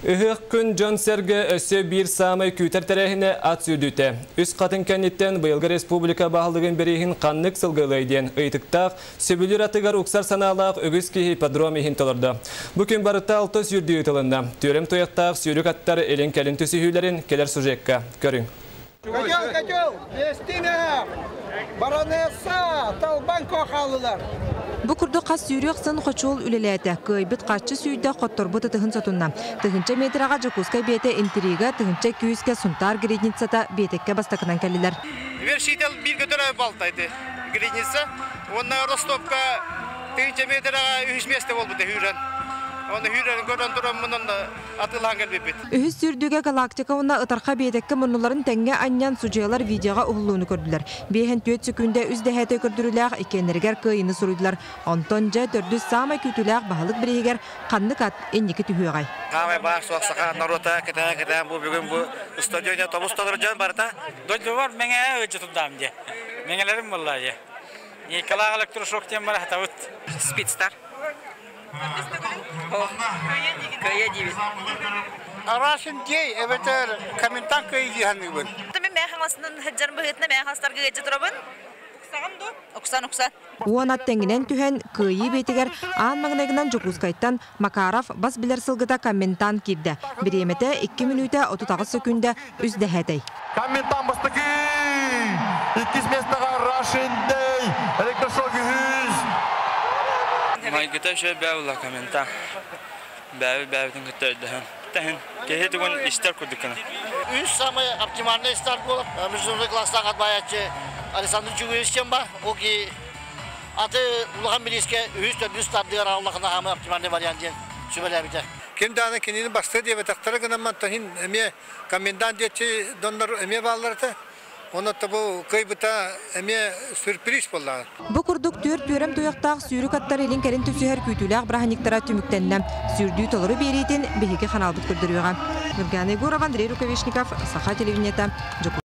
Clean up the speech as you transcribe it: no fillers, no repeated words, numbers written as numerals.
Ыһыах күн дьон-сэргэ өссө биир саамай күүтэр тэрээһинэ ат сүүрдүүтэ. Үс Хатыҥ кэнниттэн быйылгы республика баһылыгын бирииһин ханнык сылга ылыай диэн ыйытыктаах, сөбүлүүр атыгар уксар санаалаах үгүс киһи ипподром иһин толордо. Бу күн барыта алта сүүрдүү ыытылынна. Түөрэм туйахтаах сүүрүк аттар илин-кэлин түсүһүүлэрин кэлэр сюжекка көрүҥ. Котел, котел, Лестина, баронесса, Талбан хааллылар. Бу курдук хас сүүрүөх сын хочуол үлэлээтэ. Кыайбыт харчы сүүйдэ, хотторбут ытыһын сотунна. Тыһыынча метраҕа Дьокуускай биэтэ Интрига, тыһыынча күүскэ Сунтаар гридницата биэтэккэ бастакынан кэллилэр. Вершитель бииргэ төрөөбүт балта ити гридница. Уонна Ростовка тыһыынча метраҕа үһүс миэстэ буолбута хүүрэн. Оны хүүрэн көрөн тураммын онно атыылаан кэлбиппит. Үһүс сүүрдүүгэ Галактика уонна Ытарха биэтэккэ муннуларын тэҥҥэ анньан судьуйалар видеоҕа уһуллууну көрдүлэр. Биэһэн түөрт сөкүүндэ үс дэһээтэй көрдөрүүлээх иккиэннэригэр кыайыыны суруйдулар. Онтон дьэ төрдүс саамай күүтүүлээх баһылык бирииһигэр ханнык ат инники түһүөҕэй? Саамай баар суох саха норуота кэтээн-кэтээн бу бүгүн бу стадионе тобус толору дьон барыта. Дойдубар Мэҥэҕэ ыалдьытырдаам дьэ. Мэҥэлэрим буолла дьэ. Николаах электрошок диэн бара сатабыт. Спидстар. Кыайа диибит. Арашын дей, эбэтэр комментан кыайы дии саныыбын. Мен мээ хаҥасынан сылдьарым быһыытынан мээ хастарга ыалдьа турабын. Уксаҕын дуу? Уксан, уксан. Уон ат тэҥинэн түһэн, кыайыы биэтигэр аан маҥнайгынан Дьокуускайтан Макаров бас билэр сылгыта Комментант киирдэ. Бириэмэтэ 2 мүнүүтэ 38 сөкүүндэ үс дэһээтэй. Комментант бастакы! Иккис миэстэҕэ Russian Day! Электрошок үһүс! Майгыта үчүгэй бээ буолла комментант. Бээби бээбитин кытта өйдөһөн. Тэһин киһи тугун истэр курдук гына. Үс самый оптимальный старт буолар. Международный класстаах атбаайааччы Александр Чугуевич диэн бар. Ол ки аты улахан билиискэ үһүс төрдүс стартыгар ааллахына самый оптимальный вариант диэн сүбэлээбитэ. Ким даҕаны кинини бастыа диэбэтэхтэрэ гынан мантан иһин эмиэ комендант диэччи доннор эмиэ бааллар этэ. Онон бу кыайбыта эмиэ сюрприз буолла. Бу курдук түөрт түөрэм туйахтаах сүүрүк аттар илин-кэлин түсүһэр күүтүүлээх бырааһынньыктара түмүктэннэ. Сүүрдүү толору биэриитин биһиги ханаалбыт көрдөрүөҕэ. Нургана Егорова, Андрей Рукавишников, Саха телевидениета, Дьокуускай.